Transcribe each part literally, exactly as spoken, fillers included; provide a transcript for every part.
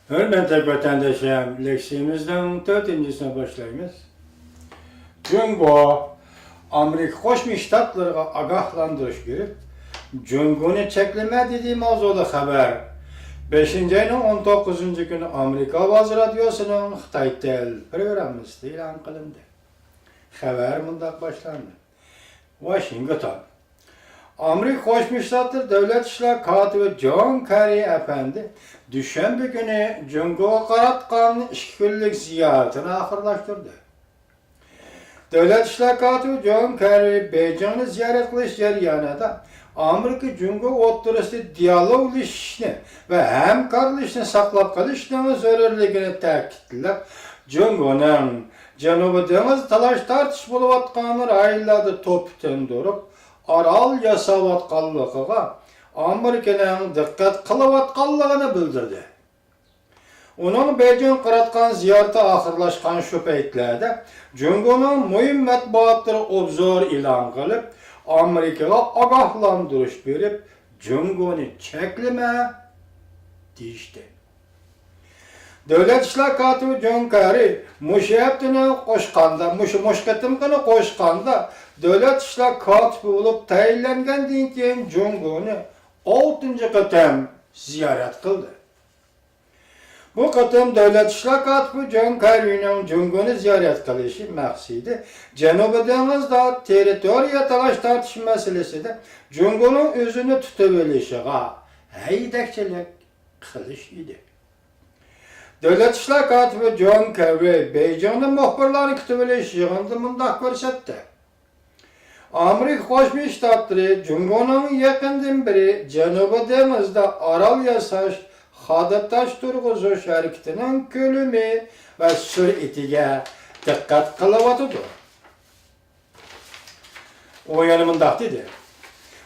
ھۆرمەتلىك ۋەتەنداشلىرىم، لېكسىيىمىزنىڭ تۆتىنچىسىنى باشلايمىز. جۇڭگو ئامېرىكا قوشما شتاتلىرىغا ئاگاھلاندۇرۇش بېرىپ، جۇڭگونى چەكلىمە دېدى ماۋزۇلۇق خەۋەر بەشىنچى ئاينىڭ ئون توققۇزىنچى كۈنى ئامېرىكا ئاۋازى رادىيوسىنىڭ خىتاي تىل پروگراممىسىدا ئېلان قىلىندى. خەۋەر مۇنداق باشلاندى. ۋاشىنگتون. ئامېرىكا قوشما شتاتلىرى دۆلەت ئىشلار كاتىپى جون كېررى ئەپەندى دۈشەنبە كۈنى جۇڭگوغا قاراتقان ئىككى كۈنلۈك زىيارىتىنى ئاخىرلاشتۇردى. دۆلەت ئىشلار كاتىپى جون كېررى بېيجىڭنى زىيارەت قىلىش جەريانىدا ئامېرىكا جۇڭگو ئوتتۇرىسىدا دىيالوگلىشىشنى ۋە ھەمكارلىشىشنى ساقلاپ قېلىشنىڭ زۆرۈرلۈكىنى تەكىتلەپ، جۇڭگونىڭ جەنۇبىي دېڭىز تالاش-تارتىش بولۇۋاتقان رايونلاردا توپا تىندۇرۇپ، ئارال ياساۋاتقانلىقىغا ئامېرىكىنىڭ دىققەت قىلىۋاتقانلىقىنى بىلدۈردى. ئۇنىڭ بېيجىڭغا قاراتقان زىيارىتى ئاخىرلاشقان شۇ پەيتلەردە جۇڭگونىڭ مۇھىم مەتبۇئاتلىرى ئوبزور ئېلان قىلىپ، ئامېرىكىغا ئاگاھلاندۇرۇش بېرىپ، جۇڭگونى چەكلىمە دېيىشتى. دۆلەت ئىشلار كاتىپى جون كېررى مۇشۇ ھەپتىنى قوشقاندا، مۇشۇ، مۇشۇ قېتىمقىنى قوشقاندا، دۆلەت ئىشلار كاتىپى بولۇپ تەيىنلەنگەندىن كېيىن جۇڭگونى ئالتىنچى قېتىم زىيارەت قىلدى. بۇ قېتىم دۆلەت ئىشلار كاتىپى جون كېررىنىڭ جۇڭگونى زىيارەت قىلىشى مەقسىتى جەنۇبىي دېڭىزدا تېررىتورىيە تالاش-تارتىش مەسىلىسىدە جۇڭگونىڭ ئۆزىنى تۇتۇۋېلىشىغا ھەيدەكچىلىك قىلىش ئىدى. دۆلەت ئىشلار كاتىپى جون كېررى بېيجىڭدا مۇخبىرلارنى كۈتۈۋېلىش يىغىنىدا مۇنداق كۆرسەتتى: ئامېرىكا قوشما شتاتلىرى جۇڭگونىڭ يېقىندىن بېرى جەنۇبىي دېڭىزدا ئارال ياساش، خادا تاش تۇرغۇزۇش ھەرىكىتىنىڭ كۆلىمى ۋە سۈرئىتىگە دىققەت قىلىۋاتىدۇ. ئۇ يەنە مۇنداق دېدى: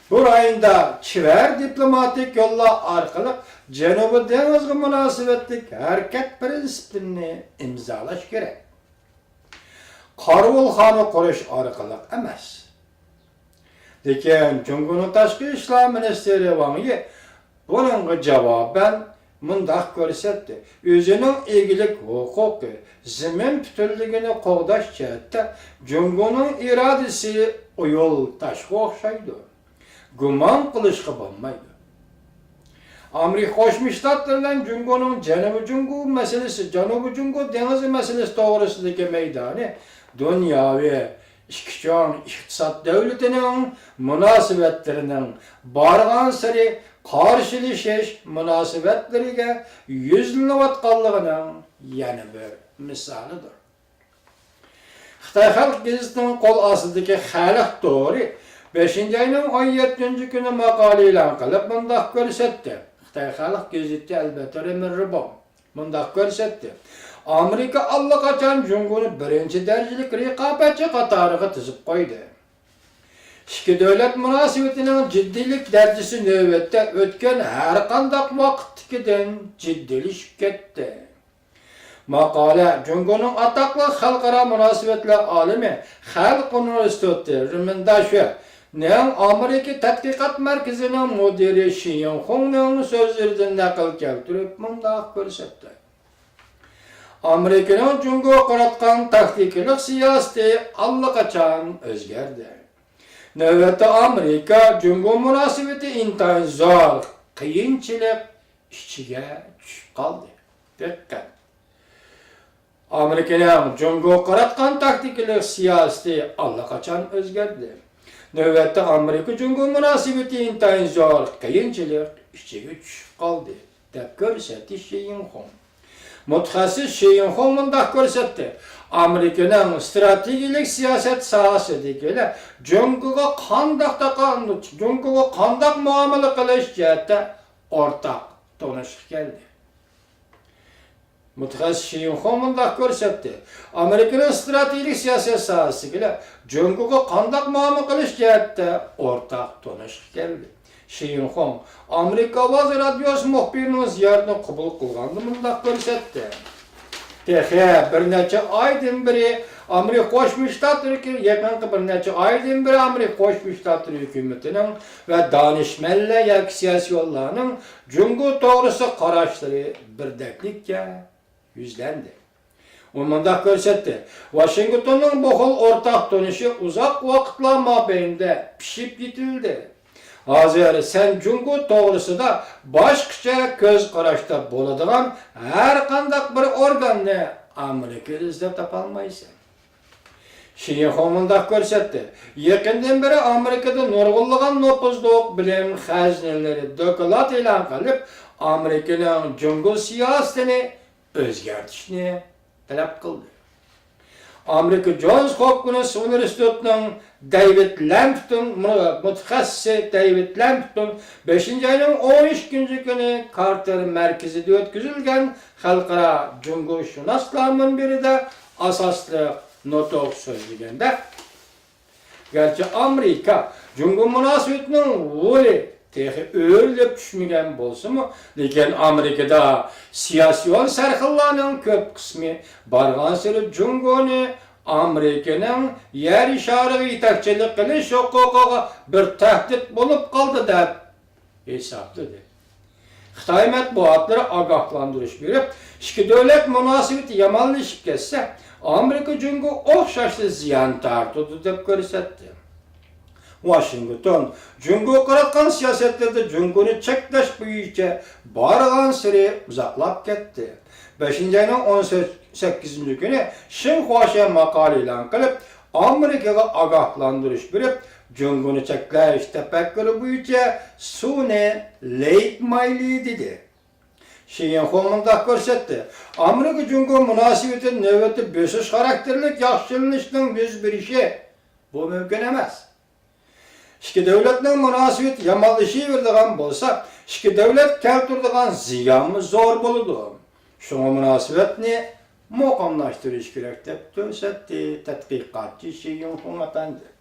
بۇ رايوندا چېۋەر دىپلوماتىك يوللار ئارقىلىق جەنۇبىي دېڭىزغا مۇناسىۋەتلىك ھەرىكەت پىرىنسىپلىرىنى ئىمزالاش كېرەك. قارىۋۇلخانا قۇرۇش ئارقىلىق ئەمەس. لېكىن جۇڭگونىڭ تاشقى ئىشلار مىنىستىرى ۋاڭ يى بۇنىڭغا جاۋابەن مۇنداق كۆرسەتتى: ئۆزىنىڭ ئىگىلىك ھوقۇقى، زېمىن پۈتۈنلۈكىنى قوغداش جەھەتتە جۇڭگونىڭ ئىرادىسى ئويۇل تاشقا ئوخشايدۇ. گۇمان قىلىشقا بولمايدۇ. ئامېرىكا قوشما شتاتلىرى بىلەن جۇڭگونىڭ جەنۇبىي جۇڭگو مەسىلىسى، جەنۇبىي جۇڭگو دېڭىزى مەسىلىسى توغرىسىدىكى مەيدانى دۇنياۋى ئىككى چوڭ ئىقتىساد دۆلىتىنىڭ مۇناسىۋەتلىرىنىڭ بارغانسېرى قارشىلىشىش مۇناسىۋەتلىرىگە يۈزلىنىۋاتقانلىقىنىڭ يەنە بىر مىسالىدۇر. خىتاي خەلق گېزىتىنىڭ قول ئاستىدىكى خەلق تورى بەشىنچى ئاينىڭ ئون يەتتىنچى كۈنى ماقالە ئېلان قىلىپ، مۇنداق كۆرسەتتى. خىتاي خەلق گېزىتى، ئەلۋەتتە، رېمىن رېبو مۇنداق كۆرسەتتى: ئامېرىكا ئاللىقاچان جۇڭگونى بىرىنچى دەرىجىلىك رىقابەتچى قاتارىغا تىزىپ قويدى. ئىككى دۆلەت مۇناسىۋىتىنىڭ جىددىيلىك دەرىجىسى نۆۋەتتە ئۆتكەن ھەرقانداق ۋاقىتتىكىدىن جىددىيلىشىپ كەتتى. ماقالە جۇڭگونىڭ ئاتاقلىق خەلقئارا مۇناسىۋەتلەر ئالىمى، خەلق ئۇنىۋېرسىتېتى رېمىن داشۈنىڭ ئامېرىكا تەتقىقات مەركىزىنىڭ مۇدىرى شى يىنخۇڭنىڭ سۆزلىرىدىن نەقىل كەلتۈرۈپ مۇنداق كۆرسەتتى: ئامېرىكىنىڭ جۇڭگوغا قاراتقان تاكتىكىلىق سىياسىتى ئاللىقاچان ئۆزگەردى. نۆۋەتتە ئامېرىكا جۇڭگو مۇناسىۋىتى ئىنتايىن زور قىيىنچىلىق ئىچىگە چۈشۈپ قالدى. دىققەت! ئامېرىكىنىڭ جۇڭگوغا قاراتقان تاكتىكىلىق سىياسىتى ئاللىقاچان ئۆزگەردى. نۆۋەتتە ئامېرىكا جۇڭگو مۇناسىۋىتى ئىنتايىن زور قىيىنچىلىق ئىچىگە چۈشۈپ قالدى، دەپ كۆرسەتتى شى يىنخۇڭ. مۇتەخەسسىس شى يىنخۇڭ مۇنداق كۆرسەتتى: ئامېرىكىنىڭ ئىستراتېگىيەلىك سىياسەت ساھەسىدىكىلەر جۇڭگوغا قانداق تاقا-، جۇڭگوغا قانداق مۇئامىلە قىلىش جەھەتتە ئورتاق تونۇشقا كەلدى. مۇتەخەسسىس شى يىنخۇڭ مۇنداق كۆرسەتتى: ئامېرىكىنىڭ ئىستراتېگىيەلىك سىياسەت ساھەسىدىكىلەر جۇڭگوغا قانداق مۇئامىلە قىلىش جەھەتتە ئورتاق تونۇشقا كەلدى. شى يىنخۇڭ ئامېرىكا ئاۋازى رادىيوسى مۇخبىرىنىڭ زىيارىتىنى قوبۇل قىلغاندا مۇنداق كۆرسەتتى: تېخى بىر نەچچە ئايدىن بېرى ئامېرىكا قوشما شتاتلىرى يېقىنقى بىر نەچچە ئايدىن بېرى ئامېرىكا قوشما شتاتلىرى ھۆكۈمىتىنىڭ ۋە دانىشمەنلەر ياكى سىياسىيونلارنىڭ جۇڭگو توغرىسىدا قاراشلىرى بىردەكلىككە يۈزلەندى. ئۇ مۇنداق كۆرسەتتى، ۋاشىنگتوننىڭ بۇ خىل ئورتاق تونۇشى ئۇزاق ۋاقىتلار مابەينىدە پىشىپ يېتىلدى. ھازىر سەن جۇڭگو توغرىسىدا باشقىچە كۆز قاراشتا بولىدىغان ھەر قانداق بىر ئورگاننى ئامېرىكىدا ئىزدەپ تاپالمايسەن. شى يىنخۇا مۇنداق كۆرسەتتى، يېقىندىن بېرى ئامېرىكىدا نۇرغۇنلىغان نوپۇزلۇق بىلىم خەزىنىلىرى دوكلات ئېلان قىلىپ، ئامېرىكىنىڭ جۇڭگو سىياسىتىنى ئۆزگەرتىشنى تەلەپ قىلدى. ئامېرىكا جونز ھوپكىنس ئۇنىۋېرسىتېتىنىڭ دېۋىد لەمپتون مۇ-، مۇتەخەسسىسى دېۋىد لەمپتون بەشىنچى ئاينىڭ ئون ئىككىنچى كۈنى كارتېر مەركىزىدە ئۆتكۈزۈلگەن خەلقئارا جۇڭگوشۇناسلار مۇنبىرىدە ئاساسلىق نۇتۇق سۆزلىگەندە، گەرچە ئامېرىكا جۇڭگو مۇناسىۋىتىنىڭ ھولى تېخى ئۆرۈلۈپ چۈشمىگەن بولسىمۇ، لېكىن ئامېرىكىدا سىياسىيون سەرخىللارنىڭ كۆپ قىسمى بارغانسېرى جۇڭگونى ئامېرىكىنىڭ يەر شارىغا يېتەكچىلىك قىلىش ھوقۇقىغا بىر تەھدىت بولۇپ قالدى دەپ ھېسابلىدى. خىتاي مەتبۇئاتلىرى ئاگاھلاندۇرۇش بېرىپ، ئىككى دۆلەت مۇناسىۋىتى يامانلىشىپ كەتسە، ئامېرىكا جۇڭگوغا ئوخشاشلا زىيان تارتىدۇ دەپ كۆرسەتتى. ۋاشىنگتون جۇڭگوغا قاراتقان سىياسەتلىرىدە جۇڭگونى چەكلەش بويىچە بارغانسېرى ئۇزاقلاپ كەتتى. بەشىنچى ئاينىڭ ئون سەككىزىنچى كۈنى شىنخۇاشيا ماقالە ئېلان قىلىپ، ئامېرىكىغا ئاگاھلاندۇرۇش بېرىپ، جۇڭگونى چەكلەش تەپەككۇرى بويىچە سۇنى لېيىتمايلى، دېدى. شى يىنخۇا مۇنداق كۆرسەتتى، ئامېرىكا جۇڭگو مۇناسىۋىتىدە نۆۋەتتە بۆسۈش خاراكتېرلىك ياخشىلىنىشنىڭ يۈز بېرىشى بۇ مۇمكىن ئەمەس. ئىككى دۆلەتنىڭ مۇناسىۋىتى يامانلىشىۋېرىدىغان بولسا، ئىككى دۆلەت كەلتۈرىدىغان زىيانمۇ زور بولىدۇ. شۇڭا مۇناسىۋەتنى مۇقىملاشتۇرۇش كېرەك، دەپ كۆرسەتتى تەتقىقاتچى شى يىنخۇا ئەپەندى.